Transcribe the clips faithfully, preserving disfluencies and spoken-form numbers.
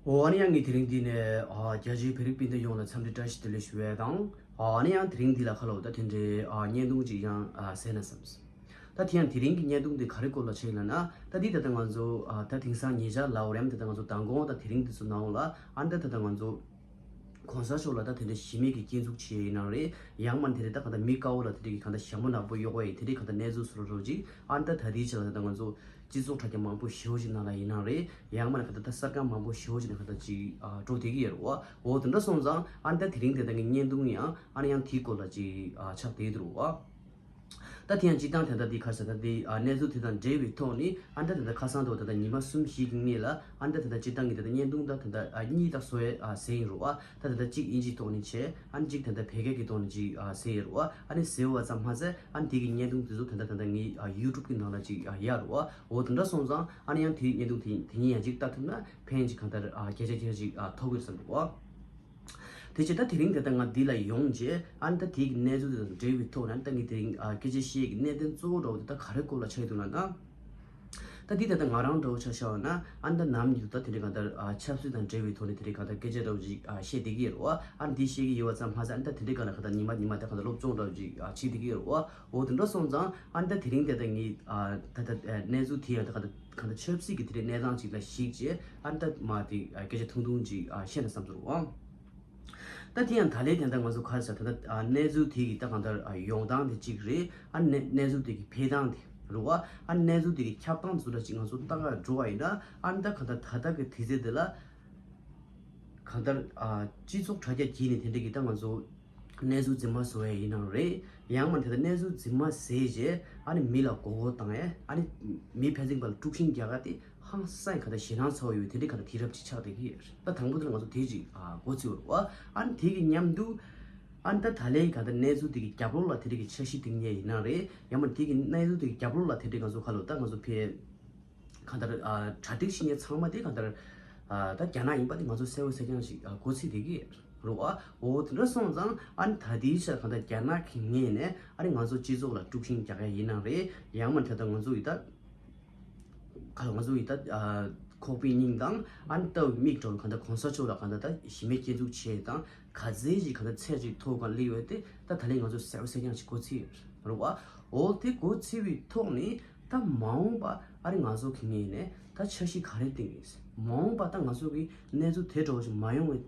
འོ་ཨ་ནི་ཡང་ངས་དེ་རིང་འདི་ནས་ཨ་རྒྱ་ཆེའི་བོད་རིགས་སྤུན་ཟླ་ཡོངས་ལ་འཚམས་འདྲི་བཀྲ་ཤིས་བདེ་ལེགས་ཞུ་བ་དང་། ཨ་ནི་ཡང་དེ་རིང་འདི་ལ་ཁ་ལོ་ད་དེ་འདྲའི་ཨ་བརྙན་ཐུང་ཅིག་ཡང་ཨ་གསན་ན་བསམས། ད་དེ་ཡང་དེ་རིང་གི་བརྙན་ཐུང་འདི་ག་རེ་སྐོར་ལ་ཆགས་ཡིན་ལབ་ན། ད་འདི་ད་ལྟ་ང་ཚོ་ཨ་ད་དེང་སང་ཉེ་ཆར་ལབ་དགོས་རེད་དམ། ད་ལྟ་ང་ཚོ་མདང་དགོང་ད་དེ་རིང་འདི་ཚོ་ནང་ལ་ཨ་ད་ད་ལྟ་ང་ཚོ་གོང་ས་མཆོག་ལ་ད་དེ་འདྲ་གཞི་མེད་ཀྱི་སྐྱོན་འཛུགས་བྱས་ཡིན་ནའང་རེད། ཡང་མིན་དེ་རེད། ད་གང་ལྟར་མི་དཀར་པོ་ལ་དེ་འདྲ་གི་གང་ལྟར་ཞྭ་མོ་ནག་པོ་གཡོགས་པ་ཡིན། དེ་འདྲའི་གང་ལྟར་གནས་ཚུལ་བཟོ་འདྲ་ཅིག་ཨ་ད་ད་དེའི་ཆ་ལ་ད་ལྟ་ང་ཚོ་སྤྱི་ཚོགས་དྲ་རྒྱ་མང་པོ་ཞེ་པོ་ཅིག་ནང་ལ་ཡིན་ནའང་རེད། ཡང་མིན་གང་ལྟར་ད་གསར་ཁང་མང་པོ་ཞེ་པོ་ཅིག་ནང་གང་ལྟར་ཅིག་ཨ་འགྲོ་བསྡད་ཀྱི་ཡོད་རེད་པ། འོ་དེ་འདྲ་སོང་ཙང་ཨ་ད་དེ་རིང་དེ་ད་གི་བརྙན་ཐུང་ཡང་ཨ་ནི་ཡང་དེའི་སྐོར་ལ་ཅིག་ཨ་ཆགས་བསྡད་འདུག་པ། ད་དེ་ཡང་སྤྱིར་བཏང་དེ་འདྲ་འདི་ག་རེ་ཟེར། ད་འདི་ཨ་གནས་ཚུལ་དེ་དང་འབྲེལ་བའི་ཐོག་ནས་ཨ་ད་དེ་འདྲ་ཁ་སང་དུ་ད་ལྟ་ཉི་མ་གསུམ་བཞི་གི་སྔོན་ལ་ཨ་ད་དེ་འདྲ་སྤྱིར་བཏང་གི་དེ་འདྲ་བརྙན་ཐུང་ད་དེ་འདྲ་ཨ་གཉིས་ད་བཟོ་ཡས་ཨ་ཟེར་ཡིན་རུང་ཨ། ད་དེ་འདྲ་གཅིག་དབྱིན་ཇིའི་ཐོག་ནས་བྱས། ཨ་གཅིག་དེ་འདྲ་བོད་སྐད་ཀྱི་ཐོག་ནས་ཅིག་ཨ་ཟེར་ཡིན་རུང་ཨ། ཨ་ནི་ཟེར་བ་ཙམ་མ་ཟད་ཨ་ནི་དེ་གི་བརྙན་ཐུང་དེ་ཚོ་དེ་འདྲ་དེ་འདྲ་ངའི་ཨ་ཡུ་ཊུབ་གི་ནང་ལ་ཅིག་ཨ་ཡར་རུང་ཨ། འོ་དེ་འདྲ་སོང་ཙང་ཨ་ནི་ཡང་དེའི་བརྙན་ཐུང་དེ་དེ་གཉིས་ཡང་ཅིག་ལྟ་ཐུབ་ན་ཕན་ཅིག་གང་ལྟར་ཨ་སྐད་ཆ་སྐད་ཆ་ཅིག་ཨ་ཐོབ་ཀྱི་རེད་བསམ་འདུག་པ། དེ་བྱས་ད་དེ་རིང་དེ་ལྟ་ང་འདི་ལ་ཡོང་རྗེས་ཨ་ནི་ད་དེ་གི་གནས་ཚུལ་དེ་དང་འབྲེལ་བའི་ཐོག་ནས་ཨ་ནི་ད་ངས་དེ་རིང་ཨ་སྐད་ཆ་བཤད་ཀྱི་གནད་དོན་གཙོ་བོ་འདྲ་བོ་དེ་ད་ག་རེ་སྐོར་ལ་ཆགས་ཀྱི་འདུག་ལབ་ན། ད་འདི་ད་ལྟ་ང་རང་འདྲ་བོ་ཆ་བཞག་པ་ན་ཨ་ནི་ད་ནམ་རྒྱུན་ད་དེ་འདྲའི་གང་ལྟར་ཨ་ཆབ་སྲིད་དང་འབྲེལ་བའི་ཐོག་ནས་དེ་འདྲའི་གང་ལྟར་སྐད་ཆ་འདྲ་བོ་ཅིག་ཨ་བཤད་བསྡད་ཀྱི་ཡོད་རེད་པ། ཨ་ནི་འདི་བཤད་ཀྱི་ཡོད་པ་ཙམ་མ་ཟད་ཨ་ནི་ད་དེ་འདྲའི་གང་ལ་གང་ལྟར་ཉི་མ་ཉི་མ་ད་གང་ལྟར་སློབ་སྦྱོང་འདྲ་བོ་ཅིག་ཨ་བྱེད་བསྡད་ཀྱི་ཡོད་རེད་པ། འོ་དེ་འདྲ་སོང་ཙང་ཨ་ནི་ད་དེ་རིང་དེ་ད་ངས་ཨ་ད་ད་ཨ་གནས་ཚུལ་དེ་ཡང་ད་གང་ལྟར་གང་ལྟར་ཆབ་སྲིད་ཀྱི་དེ་འདྲའི་གནས་སྟངས་ཅིག་ལ་གཞིགས་བྱས་ཨ་ནི་ད་མ་དེ་ཨ་སྐད་ཆ་ཐུང་ཐུང་ཅིག་ཨ་བཤད་ན་བསམ་སོང་རེད་པ། ད་དེ་ཡང་ད་ལན་དེ་འདྲ་ང་ཚོ་ག་རེ་ཟེར། ད་ལྟ་ཨ་གནས་ཚུལ་དེ་གི་ད་གང་ལྟར་ཨ་ཡོང་སྟངས་དེ་གཅིག་རེད། ཨ་གནས་གནས་ཚུལ་དེ་གི་འཕེལ་སྟངས་དེ་རེད་པ། ཨ་གནས་ཚུལ་དེ་གི་ཁྱབ་སྟངས་ཚོ་འདྲ་ཅིག་ང་ཚོ་ལྟ་ག་འགྲོ་བ་ཡིན་ན་ཨ་ནི་ད་གང་ལྟར་ད་ལྟ་གི་དུས་ཚོད་དེ་ལ་གང་ལྟར་ཨ་སྤྱི་ཚོགས་དྲ་རྒྱ་བརྒྱུད་ནས་དེ་འདྲ་གི་ད་ང་ཚོ་གནས་ཚུལ་རྫུན་མ་བཟོ་ཡ་ཡིན་ནའང་རེད། ཡང་མིན་དེ་ལ་གནས་ཚུལ་རྫུན་མ་བཟོས་རྗེས་ཨ་ནི་མི་ལ་མགོ་སྐོར་བཏང་ཡས་ཨ་ནི་མི་ཕན་ཚུན་བར་ལ་དཀྲུག་ཤིང་རྒྱག་ཡ་དེ་ཧང་སང་གང་ལྟར་ཞེད་སྣང་ཚ་བོ་ཡོད། དེ་འདྲའི་གང་ལྟར་དུས་རབས་ཅིག་ཆགས་བསྡད་ཀྱི་ཡོད་རེད། ད་དང་པོ་དེ་ལ་ང་ཚོ་དེ་ཅིག་ཨ་མགོ་ཚོས་པ་རེད་པ། ཨ་ནི་དེ་གི་མཉམ་དུ་ཨ་ནི་ད་ད་ལན་གང་ལྟར་གནས་ཚུལ་དེ་གི་རྒྱབ་ལོགས་ལ་དེ་འདྲའི་གི་འཆར་གཞི་བཏིང་ཡས་ཡིན་ནའང་རེད། ཡང་མིན་དེ་གི་གནས་ཚུལ་དེ་གི་རྒྱབ་ལོགས་ལ་དེ་འདྲའི་ང་ཚོ་ཁ་ལོ་ད་ང་ཚོ་ཕེ་གང་ལྟར་ཨ་གྲ་སྒྲིག་བྱེད་མཁན་ཚང་མ་དེ་གང་ལྟར་ཨ་ད་རྒྱ་ནག་ཡིན་པ་དེ་ང་ཚོ་གསལ་པོ་གསལ་རྐྱང་ཞིག་ཨ་མགོ་ཚོས་བསྡད་ཀྱི་རེད་པ། འོ་དེ་འདྲ་སོང་ཙང་ཨ་ནི་ད་དེའི་ཆར་གང་ལྟར་རྒྱ་ནག་གི་ངོས་ནས་ཨ་ནི་ང་ཚོ་སྤྱི་ཚོགས་ལ་དཀྲུག་ཤིང་རྒྱག་ཡ་ཡིན་ནའང་རེད། ཡང་མིན་དེ་ལྟར་ང་ཚོ་ཡི་ད་ག་ལ་ང་ཚོ་ཡི་ད་ཨ་ཁོག་པའི་སྙིང་དང་ཨ་ནི་ལྟ་བུའི་མིག་འགྲོ་གང་ལྟར་གོང་ས་མཆོག་ལ་གང་ལྟར་ད་གཞི་མེད་སྐྱོན་འཛུགས་བྱས་དང་ག་ཚད་ཅིག་གང་ལྟར་ཚད་ཅིག་མཐོ་གང་སླེབས་ཡོད་དེ་ད་ད་ལན་ང་ཚོ་གསལ་པོ་གསལ་རྐྱང་ཞིག་མགོ་ཚོས་ཡོད་རེད་པ། འོ་དེ་མགོ་ཚོས་པའི་ཐོག་ནས་ད་མ་འོངས་པ་ཨ་རི་ང་ཚོ་གི་ངོས་ནས་ད་འཆར་གཞི་ག་རེ་བཏིང་ཡོད། མ་འོངས་པ་ད་ང་ཚོ་གི་གནས་ཚུལ་དེ་འདྲ་བོ་ཞིག་མ་ཡོང་བའི་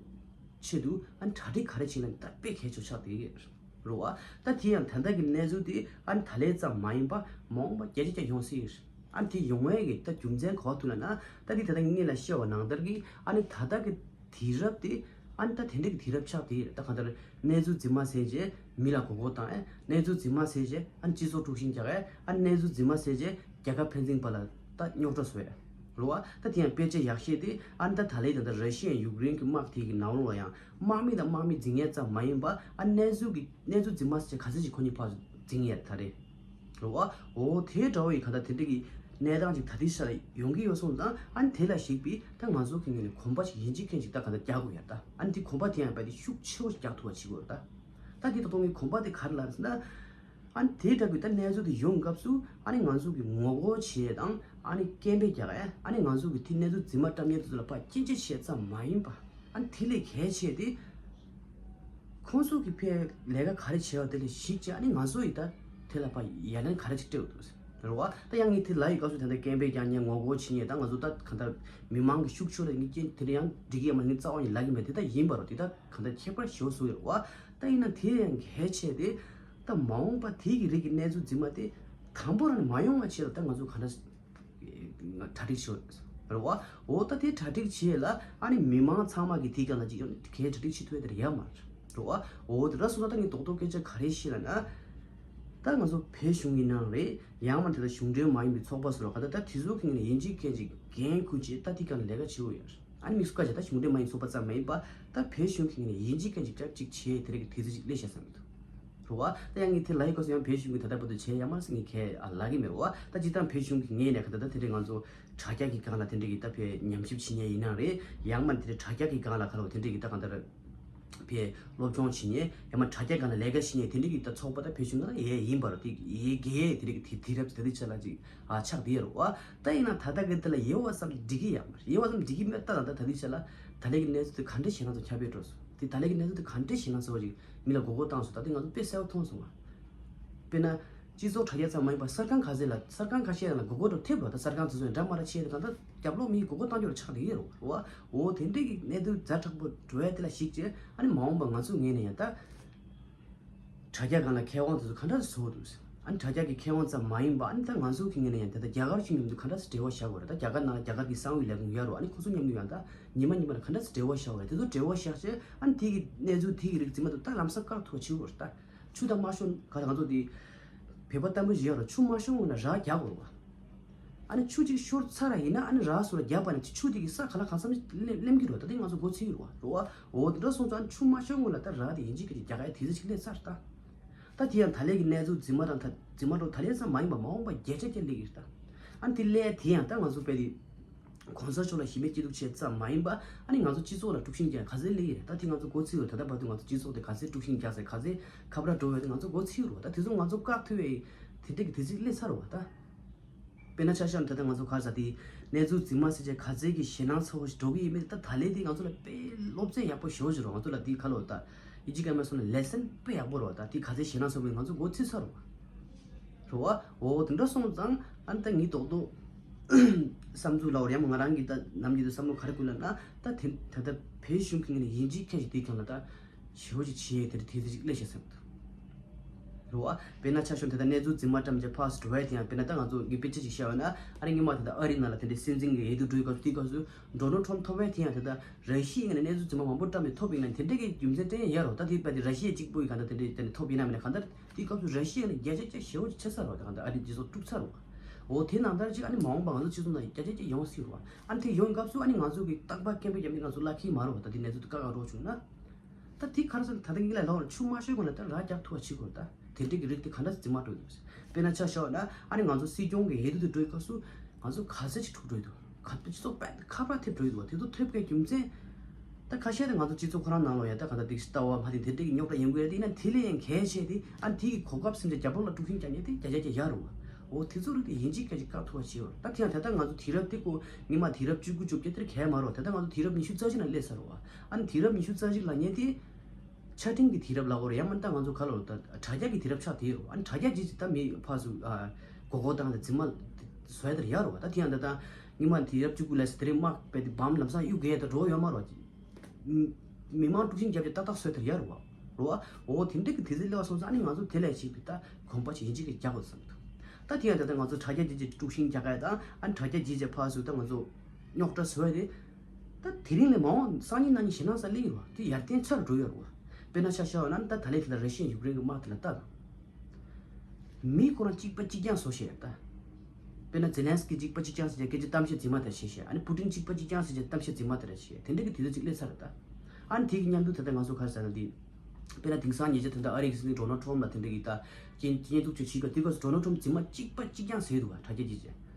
ཆེད་དུ་ཨ་ནི་གྲ་སྒྲིག་ག་རེ་བྱེད་ན་ད་དཔེ་གལ་ཆེ་ཆགས་བསྡད་ཡོད་རེད་པ། ད་དེ་ཡང་ད་ལྟ་གི་གནས་ཚུལ་དེ་ཨ་ནི་ད་ལན་ཙམ་མ་ཡིན་པ་མ་འོངས་པ་བརྒྱ་ཆ་བརྒྱ་ཡོང་སྲིད་ཡོད་རེད། ཨ་ནི་དེ་ཡོང་བའི་གི་ད་རྒྱུ་མཚན་ག་པར་ཐུག་ལབ་ན་ད་དེ་ད་ལྟ་སྔོན་ལ་བཤད་པ་ནང་ལྟར་གི་ཨ་ནི་ད་ལྟ་གི་དུས་རབས་དེ་ཨ་ནི་ད་དེ་འདྲ་གི་དུས་རབས་ཆགས་བསྡད་ཡོད་རེད། ད་གང་ལྟར་གནས་ཚུལ་རྫུན་མ་བཟོས་རྗེས་མི་ལ་མགོ་སྐོར་བཏང་ཡས། གནས་ཚུལ་རྫུན་མ་བཟོས་རྗེས་ཨ་ནི་སྤྱི་ཚོགས་དཀྲུག་ཤིང་རྒྱག་ཡས། ཨ་ནི་གནས་ཚུལ་རྫུན་མ་བཟོས་རྗེས་རྒྱལ་ཁབ་ཕན་ཚུན་བར་ལ་ད་རྙོག་དྲ་བཟོ་ཡས་རེད་པ། ད་དེ་ཡང་དཔེ་ཆ་ཡག་ཤོས་དེ་ཨ་ནི་ད་ད་ལན་ད་ལྟ་ར་ཤི་ཡ་ཡུཀ་རེན་གྱི་དམག་དེ་གི་ནང་ལོགས་ལ་ཡང་དམག་མི་དང་དམག་མི་འཛིང་ཡས་ཙམ་མ་ཡིན་པ་ཨ་གནས་ཚུལ་གྱི་གནས་ཚུལ་རྫུན་མ་ཟེར་ག་ཚོད་ཅིག་ཁོ་གཉིས་ཕར་འཛིང་ཡས་ད་རེད་རེད་པ། འོ་དེ་འདྲ་བོ་ཡི་ག་ད་དེ་འདྲ་གི་གནས་སྟངས་ཅིག་ད་ལྟའི་ཆ་ལ་ཡོང་གི་ཡོད་སོང་ཙང་ཨ་ནི་དེ་ལ་གཞིགས་པའི་ད་ང་ཚོ་གི་ངོས་ནས་གོམ་པ་ཞིག་ཡིན་གཅིག་མིན་གཅིག་ད་ག་ད་རྒྱག་དགོས་ཡ་ད། ཨ་ནི་དེ་གོམ་པ་དེ་ཡང་རྦད་དེ་ཤུགས་ཆེ་བོ་ཞིག་རྒྱག་ཐུབ་པ་བྱེད་དགོས་རེད་ད། ད་དེ་ད་གཏོང་གི་གོམ་པ་དེ་ག་རེ་ལབ་ཟེར་ན། ཨ་ནི་དེ་འདྲ་གི་ད་གནས་ཚུལ་དེ་ཡོང་སྐབས་སུ་ཨ་ནི་ང་ཚོ་གི་ངོ་རྒོལ་བྱེད་དང་ཨ་ནི་སྐད་འབོད་རྒྱག་ཨ་ནི་ང་ཚོ་གི་དེ་གནས་ཚུལ་རྫུན་མ་བཀྲམ་མཁན་དེ་ཚོ་ལ་ཕར་སྐྱོན་བརྗོད་བྱེད་ཙམ་མ་ཡིན་པ། ཨ་ནི་དེ་ལས་གལ་ཆེ་དེ། ཁོང་ཚོ་གི་ཕའི་ལས་ཀ་ག་རེ་བྱེད་པ་དེ་ལ་གཞིགས་བྱས་ཨ་ནི་ང་ཚོ་ཡི་ད་དེ་ལ་ཕར་ཡ་ལན་ག་རེ་ཅིག་སྤྲད་འདུག་རེད་བ། ད་ཡང་ངས་དེ་ལ་ཡི་སྐབས་སུ་དེ་འདྲ་སྐད་འབོད་རྒྱག་མཁན་ངོ་རྒོལ་བྱེད་མཁན་ད་ང་ཚོ་ད་ག་ད་མི་མང་གི་ཤུགས་ཆེ་རེད། ངས་ཀྱེ་དེ་འདྲ་ཡང་འགྲིག་གི་ཡོད་མ་རེད། ངས་རྩ་བ་ནས་ལབ་ཀྱི་མེད། དེ་ད་ཡིན་པ་རེད། དེ་ད་ག་ད་ཁྱད་པར་ཞེ་པོ་བཟོ་ཡོད་རེད་བ། ད་ཡིན་ན་དེ་ཡང་གལ་ཆེ་དེ་ད་མ་འོངས་པ་དེ་གི་རིགས་ཀྱི་གནས་ཚུལ་རྫུན་མ་དེ་དང་པོ་རང་ནས་མ་ཡོང་བ་བྱེད་ལ་ད་ང་ཚོ་ག་འདྲ་གྲ་སྒྲིག་བྱེད་རེད་བ། འོ་ད་དེ་གྲ་སྒྲིག་བྱེད་ལ་ཨ་ནི་མི་མང་ཚང་མ་གི་དེའི་སྒང་ལ་ཅིག་ཡོང་གལ་གྲ་སྒྲིག་བྱེད་ཐུབ་ཡ་དེ་རེད་ཡ་མ་རེད་བ། འོ་དེ་འདྲ་སོང་ཙང་ད་ངས་རྡོག་རྡོག་སྐད་ཆ་ག་རེ་བཤད་ལབ་ན། ད་ང་ཚོ་བོད་གཞུང་ཡིན་ནའང་རེད། ཡང་མ་དེ་ལ་གཞུང་འབྲེལ་མ་ཡིན་པའི་ཚོགས་པ་སོགས་ལ་ག་ད་ད་དེ་ཚོ་གི་ངོས་ནས་ཡིན་གཅིག་མིན་གཅིག་འགན་འཁུར་བྱས་ད་དེའི་སྒང་ལ་ལས་ཀ་བྱེད་དགོས་ཡ་རེད། ཨ་ནི་མི་སུ་ག་ཅིག་ད་གཞུང་འབྲེལ་མ་ཡིན་ཚོགས་པ་ཙམ་མ་ཡིན་པ་ད་བོད་གཞུང་གི་ངོས་ནས་ཡིན་གཅིག་མིན་གཅིག་ཅིག་བྱས་དེ་རིགས་ཀྱི་དུས་ཚོད་ཅིག་སླེབས་ཤག་བསམ་གྱི་འདུག་རེད་བ། ད་ཡང་ངས་དེ་ལ་ཡི་སྐབས་སུ་ཡང་བོད་གཞུང་གིས་ད་ལྟ་བར་དུ་བྱས་ཡ་མ་ཟེར་ངས་ཁས་ཨ་ལབ་ཀྱི་མེད་རེད་བ། ད་སྤྱིར་བཏང་བོད་གཞུང་གི་ངོས་ནས་ག་ད་ད་དེ་འདྲའི་ང་ཚོ་དྲ་རྒྱ་གི་སྒང་ལ་དེ་འདྲའི་གི་ད་བོད་ཉམས་ཞིབ་བྱེད་མཁན་ཡིན་ནའང་རེད། ཡང་མ་དེ་འདྲའི་དྲ་རྒྱ་གི་སྒང་ལ་ག་ལ་བ་དེ་འདྲའི་གི་ད་གང་ལྟར་ ཕའི་སློབ་སྦྱོང་བྱེད་མཁན་ཡང་མ་དྲ་རྒྱ་སྒང་ལ་ལས་ཀ་བྱེད་མཁན་དེ་འདྲ་གི་ད་ཚོགས་པ་ད་ཕེབས་བྱུང་ན་ཡས་ཡིན་པ་རེད། དེ་ཡས་དགེ་དེ་འདྲ་གི་དེ་དུས་རབས་དེ་དུས་ཆ་ལ་ཅིག་ཨ་ཆགས་བསྡད་ཡོད་རེད་བ། ད་ཡིན་ན་ད་ལྟ་གི་དེ་ལ་ཡོད་པ་ཙམ་འགྲིག་གི་ཡོད་མ་རེད། ཡོད་པ་ཙམ་འགྲིག་གི་མེད། ད་ད་ད་དུས་ཆ་ལ་ད་ལས་ཀྱི་གནས་ཚུལ་དེ་ག་འདྲ་ཞིག་ང་ཚོ་ཁྱབ་སྤེལ་འགྲོ་སོང་། དེ་ད་ལས་ཀྱི་གནས་ཚུལ་དེ་ག་འདྲ་ཞིག་ང་ཚོ་བྱས་པ་ཅིག་མི་ལ་མགོ་སྐོར་བཏང་སོང་། ད་དེ་ང་ཚོ་དཔེ་གསལ་པོ་མཐོང་སོང་ང་། དཔེར་ན། སྤྱི་ཚོགས་དྲ་རྒྱ་ཙམ་མ་ཡིན་པར་གསར་ཁང་ག་ཚད་ལ་གསར་ཁང་ཁ་ཤས་ལ་མགོ་སྐོར་འགྲོ་ཐེབས་རོགས། ད་གསར་ཁང་དེ་ཚོ་ཡང་འདྲ་མ་འདྲ་ཆེ་དེ་གང་ལྟར་རྒྱབ་ལོགས་མིའི་མགོ་སྐོར་བཏང་རྒྱུ་ལ་ཆགས་བསྡད་ཡོད་རེད་བ། འོ་དེ་འདྲའི་གི་གནས་ཚུལ་ཛ་དྲག་པོ་འགྲོ་ཡ་དེ་ལ་གཞིགས་བྱས་ཨ་ནི་མ་འོངས་པ་ང་ཚོའི་ངོས་ནས་ཡང་ད་དྲ་རྒྱ་སྒང་ལ་མཁས་དབང་དེ་ཚོ་ག་འདྲ་བཟོ་འདུག་ཨ་ནི་དྲ་རྒྱ་གི་མཁས་དབང་ཙམ་མ་ཡིན་པ་ཨ་ནི་ད་ང་ཚོའི་གི་ངོས་ནས་ཡང་དེ་ད་རྒྱ་གར་གྱི་མི་མང་དེ་ག་འདྲ་སེ་འབྲེལ་བ་བཞག་དགོས་རེད། ད་རྒྱ་གར་ནང་ལ་རྒྱ་གར་གི་གསང་བའི་ལས་ཁུངས་ཡོད་རེད་བ། ཨ་ནི་ཁོ་ཚོ་མཉམ་དུ་ཡང་ད་ཉི་མ་ཉི་མ་ལ་ག་འདྲ་སེ་འབྲེལ་བ་བཞག་དགོས་རེད། དེ་ཚོ་འབྲེལ་བ་བཞག་བྱས་ཨ་ནི་དེ་གི་གནས་ཚུལ་དེ་གི་རིགས་རྫུན་མ་དེ་ད་ལམ་སང་བཀག་ཐུབ་པ་བྱེད་དགོས་རེད་ད། ཆུ་དང་དམར་ཤོག་ག་ང་ཚོ་དེ་བོད་པ་ལྟ་བུ་ཞིག་ཡོད་རེད། ཆུ་དམར་ཤོག་སྔོན་ལ་རགས་རྒྱག་དགོས་རེད་བ། ཨ་ནི་ཆུ་གཅིག་ཤོར་ཚར་ར་ཡིན་ན་ཨ་ནི་རགས་སུ་ལ་རྒྱག་པ་ནི་ཆུ་དེ་གི་ས་ག་ལ་གང་འཚམ་ལེམ་ལེམ་གི་རེད་བ། ད་དེ་ང་ཚོ་མགོ་ཚོས་ཀྱི་རེད་བ། རེད་བ། འོ་དེ་འདྲ་སོང་ཙང་ཨ་ནི་ཆུ་དམར་ཤོག་སྔོན་ལ་ད་རགས་དེ་ཡིན་གཅིག་གི་རྒྱག་ཡ་དུས་ཚོད་ཅིག་སླེབས་ཚར་ད། ད་དེ་ཡང་ད་ལས་ཀྱི་གནས་ཚུལ་རྫུན་མ་དང་ད་རྫུན་མ་འགྲོ་ད་ལས་ཙམ་མ་ཡིན་པ་མ་འོངས་པ་བརྒྱ་ཆ་བརྒྱ་སླེབས་ཀྱི་རེད་ད། ཨ་ནི་དེ་སླེབས་དེ་ཡང་ད་ང་ཚོ་དཔེ་དེ། གོང་ས་མཆོག་ལ་གཞི་མེད་སྐྱིད་སྡུག་བྱས་ཙམ་མ་ཡིན་པ་ཨ་ནི་ང་ཚོ་སྤྱི་ཚོགས་ལ་དཀྲུག་ཤིང་རྒྱག་ག་ཚད་སླེབས་ཡོད་རེད། ད་དེ་ང་ཚོ་མགོ་ཚོས་ཡོད། ད་ལྟ་བར་དུ་ང་ཚོ་སྤྱི་ཚོགས་དེ་ག་ཚད་དཀྲུག་ཤིང་རྒྱག་ཟེར་ག་ཚད་ཁ་བརྡ་འགྲོ་བས་དེ་ང་ཚོ་མགོ་ཚོས་ཡོད་རེད་བ། ད་དེ་ཚོ་ང་ཚོ་བཀག་ཐུབ་པའི་དེ་འདྲ་གི་དུས་ཚོད་སླེབས་ཚར་རེད་བ་ད། དཔེར་ན་ཆ་བཞག་ན་ད་ལྟ་ང་ཚོ་ག་རེ་ཟེར་དེ་གནས་ཚུལ་རྫུན་མ་ཟེར་བྱས་ག་ཚད་ཀྱི་ཞེད་སྣང་ཚ་བོ་ཞིག་འགྲོ་གི་ཡིན་མིན་ད་ད་ལན་དེ་ང་ཚོ་ལ་དཔེ་སློབ་ཚན་ཡག་པོ་ཞེ་པོ་ཅིག་རེད། ང་ཚོ་ལ་དེ་ག་ལོ་ད་ཡིན་གཅིག་ག་མེད་སོང་ན་ལེ་སན་དཔེ་ཡག་པོ་རེད་བ། ད་དེ་ག་ཚད་ཞེད་སྣང་ཚ་བོ་ཡིན་ང་ཚོ་མགོ་ཚོས་ཚར་རེད་བ། རེད་བ། འོ་དེ་འདྲ་སོང་ཙང་ཨ་ནི་ད་ངའི་རྡོག་རྡོག་བསམ་ཚུལ་ལ་འོར་ཡང་ང་རང་གི་ད་ནམ་རྒྱུན་དུ་བསམ་བློ་ག་རེ་ཁུར་ལབ་ན་ད་དེ་ད་ལྟ་བོད་གཞུང་གི་ངོས་ནས་ཡིན་གཅིག་མཁན་ཞིག་དེའི་སྒང་ལ་ད་ཞེ་པོ་ཅིག་བྱས་དེ་འདྲ་དེ་ཚོ་ཅིག་སླེབས་ཤག་བསམ་འདུག་རེད་བ། དཔེར་ན་ཆ་བཞག་ན་ད་ལྟ་གནས་ཚུལ་རྫུན་མ་བཀྲམ་བྱས་ཕར་འགྲོ་བས་དེ་ཡང་དཔེར་ན་ད་ང་ཚོ་གི་དཔེ་ཆ་ཅིག་བཞག་ཡོད་ན་ཨ་རི་སྔོན་མ་དེ་ད་ཨ་རི་ནང་ལ་དེ་འདྲའི་སྲིད་འཛིན་གྱི་འོས་བསྡུ་འགྲོ་སྐབས་དེའི་སྐབས་སུ་ཌོ་ནལ་ཊམ་ཐོབ་བས་དེ་ཡང་དེ་ད་ར་ཤི་ཡའི་ངོས་ནས་གནས་ཚུལ་རྫུན་མ་མང་པོ་བཀྲམ་ནས་ཐོབ་ཡིན་ན་དེ་འདྲ་གི་རྒྱུ་མཚན་བསྟན་ཡ་རོ། ད་དེ་དཔེ་དེ་ར་ཤི་ཡའི་གཅིག་པུ་ཡི་གང་ལྟར་དེ་འདྲའི་དེ་ནས་ཐོབ་ཡིན་ན་མིན་ན་གང་ལྟར་དེའི་སྐབས་སུ་ར་ཤི་ཡའི་ངོས་ནས་བརྒྱ་ཆ་བརྒྱ་ཞེ་པོ་ཅིག་ཆེ་ས་རོ། ད་གང་ལྟར་ཨ་རི་རྗེས་སོར་དཀྲུག་ཚར་རོ། འོ་དེ་ནང་ལྟར་ཅིག་ཨ་ནི་མ་འོངས་པ་ང་ཚོ་སྤྱི་ཚོགས་ནང་བརྒྱ་ཆ་བརྒྱ་ཡོང་སྲིད་རོ། ཨ་ནི་དེ་ཡོང་སྐབས་སུ་ཨ་ནི་ང་ཚོ་གི་རྟག་པར་སྐད་འབོད་རྒྱབ་ནས་ང་ཚོ་བརླག་གི་མ་རོ། ད་དེ་གནས་ཚུལ་དེ་ཁག་ཁག་རོ་བྱུང་ན། ད་དེ་ག་རེ་ཟེར་ན་ད་ལྟ་ངས་ལབ་ཡོང་ལ་ཆུ་དམར་ཤོག་སྒང་ལ་ད་ར་རྒྱག་ཐུབ་པ་བྱེད་དགོས་རེད། ད་དེ་འདྲ་གི་རིགས་དེ་ག་འདྲ་རྫུན་མ་འགྲོ་འདུག་དཔེར་ན་ཆ་བཞག་ན་ཨ་ནི་ང་ཚོ་སྲིད་སྐྱོང་གི་འོས་བསྡུ་དེ་འགྲོ་བའི་སྐབས་སུ་ང་ཚོ་ག་ཚད་ཅིག་འཁྲུག་འགྲོ་འདུག་ག་སྤྱི་ཚོགས་དཔེ་ཁ་པར་ཐེབས་འགྲོ་འདུག་དེ་ཚོ་ཐེབས་པའི་རྒྱུ་མཚན་ད་ཁ་ཤས་དེ་ང་ཚོ་སྤྱི་ཚོགས་ཁོ་རང་ནང་ལོགས་ཡ་ད་ག་ད་དེ་ལྟ་བ་མ་དེ་དེ་འདྲ་གི་རྙོག་དྲ་ཡོང་གི་ཡ་དེ་ཡིན་ན་དེ་ལས་ཡང་གལ་ཆེ་དེ་ཨ་ནི་དེ་གི་གོ་སྐབས་སེམས་ཅན་རྒྱབ་ལོགས་ལ་དཀྲུག་ཤིང་རྒྱག་མཁན་དེ་བརྒྱ་ཆ་བརྒྱ་ཡོད་རེད་བ། འོ་དེ་ཚོ་རིགས་དེ་ཡིན་གཅིག་མིན་གཅིག་བཀག་ཐུབ་པ་བྱེད་དགོས་རེད། ད་དེ་ཡང་ད་ལྟ་ང་ཚོ་དུས་རབས་དེ་ཀོ་སྔོན་མ་དུས་རབས་བཅུ་དགུ་བཅོ་བརྒྱད་དེར་གལ་མ་རོ། ད་ལྟ་ང་ཚོ་དུས་རབས་ཉི་ཤུ་རྩ་གཅིག་ནང་སླེབས་ཚར་རོ། ཨ་ནི་དུས་རབས་ཉི་ཤུ་རྩ་གཅིག་ལབ་མཁན་དེ་ཆ་འཕྲིན་གྱི་དུས་རབས་ལབ་དགོས་རེད། ཡང་མིན་ད་ང་ཚོ་ག་ལབ་རོ། ད་དྲ་རྒྱ་གི་དུས་རབས་ཆགས་བསྡད་ཡོད་རོ། ཨ་ནི་དྲ་རྒྱ་ཅིག་ད་མི་ཕར་ཚུར་ཨ་མགོ་སྐོར་བཏང་སྟེ་རྫུན་མ་བཟོ་ཡ་དེར་ཡོད་རོ། ད་དེ་ཡང་ད་ལྟ་སྔོན་མ་དུས་རབས་བཅུ་དགུ་ལབ་ས་དེ་རིང་དམག་རྦད་དེ་བམ་ལམ་སང་གཡུག་གེ་ད་འགྲོ་ཡོད་མ་རོ། མི་མང་དཀྲུག་ཤིང་རྒྱབ་ཀྱི་ཏག་ཏག་བཟོས་དེར་ཡོད་རོ། རོ། འོ་དེ་འདྲ་གི་དུས་ཚོད་སླེབས་པ་སོང་ཙང་ཨ་ནི་ང་ཚོ་དེ་ལས་ཞིག་གི་ད་གོམ་པ་ཞིག་ཡིན་གཅིག་གི་རྒྱག་དགོས་བསམ་འདུག་ད་དེ་ཡང་ད་ལྟ་ང་ཚོ་དྲ་རྒྱ་བརྒྱུད་བྱས་དཀྲུག་ཤིང་རྒྱག་ག་ཡ་དང་ཨ་ནི་དྲ་རྒྱ་བརྒྱུད་བྱས་ཕར་ཚུར་ད་ང་ཚོ་རྙོག་དྲ་བཟོ་ཡ་དེ། ད་དེ་རིང་ལས་མ་འོངས་སང་ཉིན་གནངས་ཉིན་ཞེད་སྣང་ས་སླེབས་ཡོད་རོ། དེ་ཡར་བརྟན་ཚར་འགྲོ་ཡོད་རོ། དཔེར་ན་ཆ་བཞག་ན་ད་ད་ལན་དེ་ལ་ར་ཤི་ཡ་ཡུཀ་རེན་གྱི་དམག་དེ་ལ་ལྟ་དང་། མི་ཁོ་རང་གཅིག་པ་གཅིག་རྐྱང་བཟོ་བྱས་ད། དཔེར་ན་ཛེ་ལན་སི་ཀི་གཅིག་པ་གཅིག་རྐྱང་ཟེར་བྱས་སྐད་ཆ་གཏམ་བཤད་རྫུན་མ་དེ་བྱས་བྱས། ཨ་ནི་པུ་ཏིན་གཅིག་པ་གཅིག་རྐྱང་ཟེར་བྱས་གཏམ་བཤད་རྫུན་མ་དེ་བྱས་བྱས། དེ་འདྲ་གི་དུས་ཚོད་ཅིག་སླེབས་ཚར་རེད་ད། ཨ་ནི་དེ་གི་མཉམ་དུ་ད་ལྟ་ང་ཚོ་ག་རེ་ཟེར་ན་འདི། དཔེར་ན་དེང་སང་ཉེ་ཆར་དེ་འདྲ་ཨ་རིའི་སྲིད་འཛིན་ཌོ་ནལ་ཊམ་ལ་དེ་འདྲ་གི་ད་སྐྱོན་སྐྱོན་འཛུགས་བྱེད་བྱེད་སྐབས་དེ་སྐབས་སུ་ཌོ་ནལ་ཊམ་རྫུན་མ་གཅིག་པ་གཅིག་རྐྱང་ཟེར་འདུག་བ་དྲ་རྒྱ་བརྒྱུད་བྱས།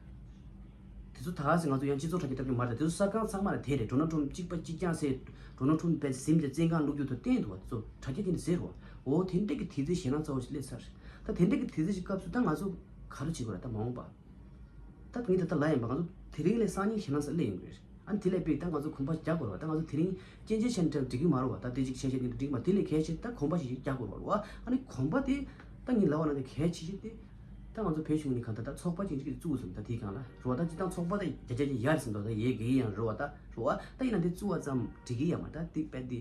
དེ་ཚོ་ད་ག་ཟེ་ང་ཚོ་ཡང་སྤྱི་ཚོགས་དྲ་རྒྱ་ལྟ་རྒྱུ་མ་རེད། དེ་ཚོ་གསར་ཁང་ཚང་མ་ལ་དེ་རེད། ཌོ་ནལ་ཊམ་གཅིག་པ་གཅིག་རྐྱང་ཟེར། ཌོ་ནལ་ཊམ་དཔེ་ཟིན་ཏེ་བཙོན་ཁང་བླུག་རྒྱུ་དང་བསྟན་འདུག་བ་དེ་ཚོ་དྲ་རྒྱ་དེ་འདྲ་ཟེར་རོ། འོ་དེ་འདྲ་གི་དུས་ཚོད་ཞེད་སྣང་ཚ་བོ་ཞིག་སླེབས་ཚར། ད་དེ་འདྲ་གི་དུས་ཚོད་ཞིག་སྐབས་སུ་ད་ང་ཚོ་ག་རེ་བྱེད་དགོས་རེད་ད་མ་འོངས་པ། ད་ངས་ད་ལྟ་ལབ་ཡིན་པ་ང་ཚོ་དེ་རིང་ལས་སང་ཉིན་ཞེད་སྣང་ཚ་སླེབས་ཡོང་གི་རེད། ཨ་ནི་དེ་ལས་དཔེ་ད་ང་ཚོ་གོམ་པ་རྒྱག་དགོས་རེད་བ། ད་ང་ཚོ་དེ་རིང་སྐྱོན་བརྗོད་བྱས་ན་འགྲིག་གི་མ་རེད་བ། ད་དེ་ཅིག་བྱས་བྱས་ནས་འགྲིག་མ་དེ་ལས་གལ་ཆེ་ད་གོམ་པ་ཞིག་རྒྱག་དགོས་རེད་བ། ཨ་ནི་གོམ་པ་དེ་ད་ངས་ལབ་པ་ན་དེ་གལ་ཆེ་ཤོས་དེ། ད་ང་ཚོ་བོད་གཞུང་ནས་གང་ལྟར་ད་ཚོགས་པ་ཅིག་ཅིག་བཙུགས་སོང་ད་དེའི་སྒང་ལ་རེད་བ། ད་སྤྱིར་བཏང་ཚོགས་པ་ད་བརྒྱ་ཆ་བརྒྱ་ཡར་ཟིན་འདུག་ད་ཡས་གི་ཡང་རེད་བ། ད་རེད་བ། ད་ཡིན་ན་དེ་བཙུགས་པ་ཙམ་འགྲིག་གི་ཡོད་མ་རེད། ད་དེ་དཔེ་དེ་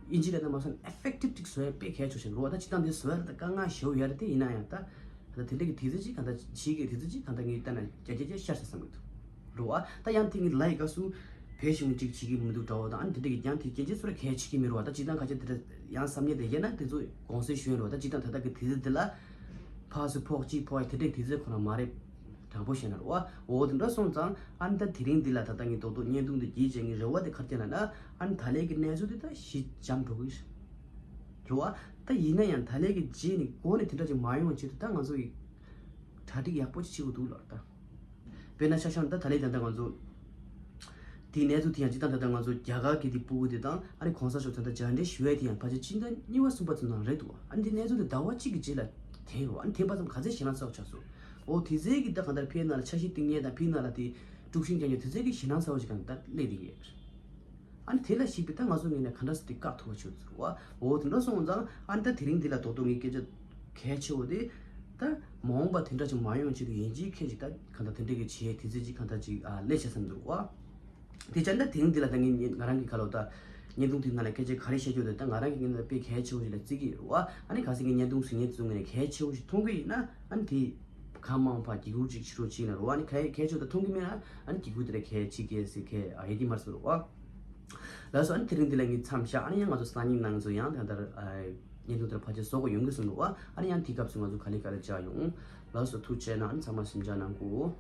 ཨིན་ཇི་ལ་ད་མ་སོང་ཨེ་ཕེག་ཊིབ་ཅིག་བཟོ་ཡ་དཔེ་གལ་ཆེ་ཤོས་རེད་བ། ད་སྤྱིར་བཏང་དེ་བཟོ་ཡ་ད་དཀའ་ངལ་ཞེ་པོ་ཡོད་རེད། དེ་ཡིན་ན་ཡང་ད་ད་དེ་འདྲ་གི་དུས་ཚོད་ཅིག་གང་ལྟར་བྱེད་ཀྱི་དུས་ཚོད་ཅིག་གང་ལྟར་ངས་ལྟ་ན་བརྒྱ་ཆ་བརྒྱ་ཤར་ས་བསམ་གི་འདུག་རེད་བ། ད་ཡང་དེ་ངས་ལབ་ཡི་སྐབས་སུ་བོད་གཞུང་ཅིག་བྱེད་ཀྱི་མི་འདུག་འདྲ་བོ་དང་ཨ་ནི་དེ་འདྲ་གི་ཡང་དེ་སྐད་ཆ་ཚོ་ལ་གལ་ཆེ་གི་མི་རེད་བ། ད་སྤྱིར་བཏང་ཁ་ཆེ་དེ་འདྲ་ཡང་བསམ་ཉེ་དེ་ཡིན་ན་དེ་ཚོ་དགོངས་སེལ་ཞུ་ཡ་རེད་བ། ད་སྤྱིར་བཏང་ད་ལྟ་གི་དུས་ཚོད་འདི་ལ་ཕར་ཚུར་ཕོག་གཅིག་ཕོག་ཡ་དེ་འདྲའི་དུས་ཚོད་ཁོ་ན་མ་རེད། དྲང་པོ་བཤད་ན་རེད་བ། འོ་དེ་འདྲ་སོང་ཙང་ཨ་ནི་ད་དེ་རིང་འདི་ལ་ད་ལྟ་ངས་རྡོག་རྡོག་བརྙན་ཐུང་འདི་བརྒྱུད་བྱས་ངའི་རེ་བ་དེ་ག་རེ་བྱས་ན་ན་ཨ་ནི་ད་ལན་གི་གནས་ཚུལ་འདི་ད་ཞི་འཇམ་འགྲོ་གི་རེད་བ། ད་ཡིན་ན་ཡང་ད་ལན་གི་རྗེས་ནས་འགོ་ནས་དེ་འདྲ་ཅིག་མ་ཡོང་བ་ཆེད་དུ་ད་ང་ཚོ་ཡི་གྲ་སྒྲིག་ཡག་པོ་ཅིག་བྱེད་དགོས་འདུག་ལ་ད། དཔེར་ན་ཆ་བཞག་ན་ད་ད་ལན་ད་ལྟ་ང་ཚོ་ དེའི་གནས་ཚུལ་དེ་ཡང་སྤྱིར་བཏང་ད་ལྟ་ང་ཚོ་རྒྱ་གར་གྱི་དེ་སྤུ་གུ་དེ་དང་ཨ་ནི་གོང་ས་མཆོག་ད་ལྟ་མཇལ་འཕྲད་ཞུ་ཡས་དེ་ཡང་ཕལ་ཆེར་སྤྱི་ཟླ་གཉིས་པ་གསུམ་པ་ཙམ་ནང་རེད་འདུག་ཨ་ནི་དེ་གནས་ཚུལ་དེ་ཟླ་བ་གཅིག་གི་རྗེས་ལ་དེ་རུ་ཨ་ནི་དེ་བར་ཙམ་ག་ཚད་ཞེད་སྣང་ཚ་བོ་ཆགས་སོང་། འོ་དེ་ཚད་ཀྱི་ད་གང་ལྟར་ཕའི་ནང་ལ་འཆར་གཞི་བཏིང་ཡས་དང་ཕའི་ནང་ལ་དེ་དཀྲུག་ཤིང་རྒྱག་ཡས་དེ་ཚད་ཀྱི་ཞེད་སྣང་ཚ་བོ་ཞིག་གང་ལྟར་སླེབས་བསྡད་ཡོད། ཨ་ནི་དེ་ལ་གཞིགས་པའི་ད་ང་ཚོ་ངོས་ནས་ག་འདྲ་སེ་དེ་བཀག་ཐུབ་པ་བྱུང་ཟེར་བ། འོ་དེ་འདྲ་སོང་ཙང་ཨ་ནི་ད་དེ་རིང་འདི་ལ་རྡོག་རྡོག་ངའི་སྐད་ཆ་གལ་ཆེ་བོ་དེ་ད་མ་འོངས་པ་དེ་འདྲ་ཅིག་མ་ཡོང་ཆེད་དུ་ཡིན་གཅིག་མཁན་ཅིག་ད་གང་ལྟར་དེ་འདྲ་གི་བྱེད་དེ་ཚོད་ཅིག་གང་ལྟར་ཅིག་ཨ་ལས་བྱ་བསམ་འདུག་བ། དེ་ཅང་ད་དེ་རིང་འདི་ལ་ད་ངས་ང་རང་གི་ག་ལོ་ད་བརྙན་ཐུང་དེ་ནང་ལ་སྐད་ཆ་ག་རེ་བཤད་རྒྱུ་དེ་ད་ང་རང་གི་ངས་ད་དཔེ་གལ་ཆེ་བོ་ཞིག་ལ་བརྩི་གི་ཡོད་བ། ཨ་ནི་གལ་སྲིད་ངས་བརྙན་ཐུང་ཟིན་ངས་བཟུང་ངས་གལ་ཆེ་བོ་ཞིག་མཐོང་གི་ཡིན་ན་ཨ་ནི་དེ་གང་མང་ཕར་འགྱིག་ཁུག་ཅིག་ཕྱི་རོལ་ཅིག་ན་རོ། ཨ་ནི་གལ་གལ་ཆེ་བོ་ད་མཐོང་གི་མེད་ན་ཨ་ནི་འགྱིག་ཁུག་དེ་ལ་གལ་ཆེ་གལ་སྲིད་གལ་ཨ་ཡེ་དེ་མར་སོང་རོ་བ། ལགས་སོ། ཨ་ནི་དེ་རིང་འདི་ལ་ངས་མཚམས་བཞག་ཨ་ནི་ཡང་ང་ཚོ་སང་ཉིན་ནང་ཚོ་ཡང་ད་ལྟར་ཨ་བརྙན་ཐུང་དེར་ཕལ་ཆེར་བཟོ་དགོས་ཡོང་གི་སོང་འདུག་བ། ཨ་ནི་ཡང་དེའི་སྐབས་སུ་ང་ཚོ་ག་ལེ་ག་ལེ་བཅར་ཡོང་། ལགས་སོ། ཐུགས་རྗེ་གནང་། ཨ་ནི་ཚང་མ་གཟིམ་འཇག་གནང་གོ།